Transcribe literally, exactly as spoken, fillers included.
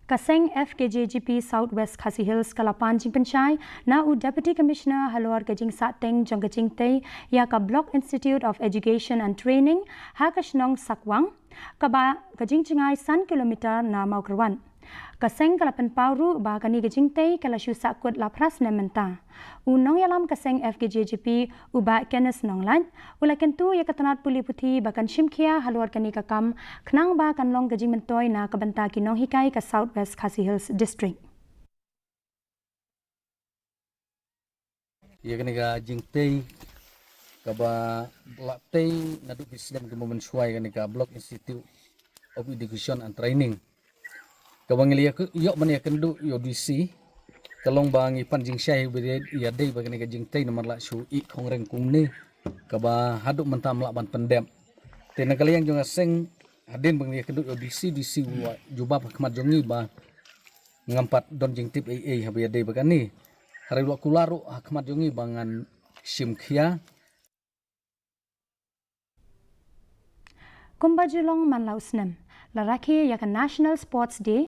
Ka seng F K J G P South West Khasi Hills ka la pan jingpynshai na u Deputy Commissioner halor ka jingsahteng jong ka jingtei ïa ka Block Institute of Education and Training ha ka shnong Sakwang, kaba ka jingjngai san kilometer na Mawkyrwat. Ka seng ka la pynpaw ruh ba kane ka jingtei ka la shu sahkut la phra snem mynta. U nongïalam ka seng F K J G P, u Bah Kenneth Nonglait, u la kyntu ïa ka tnat pule puthi ba kan shim khia halor kane ka kam, khnang ba kan long ka jingmyntoi na ka bynta ki nonghikai ka South West Khasi Hills District. Ïa kane ka jingtei kaba la tei naduh ki snem kiba mynshuwa, kane ka Block Institute of Education and Training, kaba ngi la ïoh ban ïakynduh ïa u D C, ka long ba ngi pan jingshai ba ïa dei ba kane ka jingtei namar la shu ih khongreng kumne, kaba haduh mynta ym lah ban pyndep. Te na ka liang jong ka seng, hadien ba ngi la ïakynduh ïa u D C, D C u la jubab ha khmat jong ngi ba ngam pat don jingtip ei ei haba ïa dei ba kane. Hynrei u la kular ruh ha khmat jong ngi ba ngan shim khia. Kumba ju long man la u snem, la rakhe ïa ka National Sports Day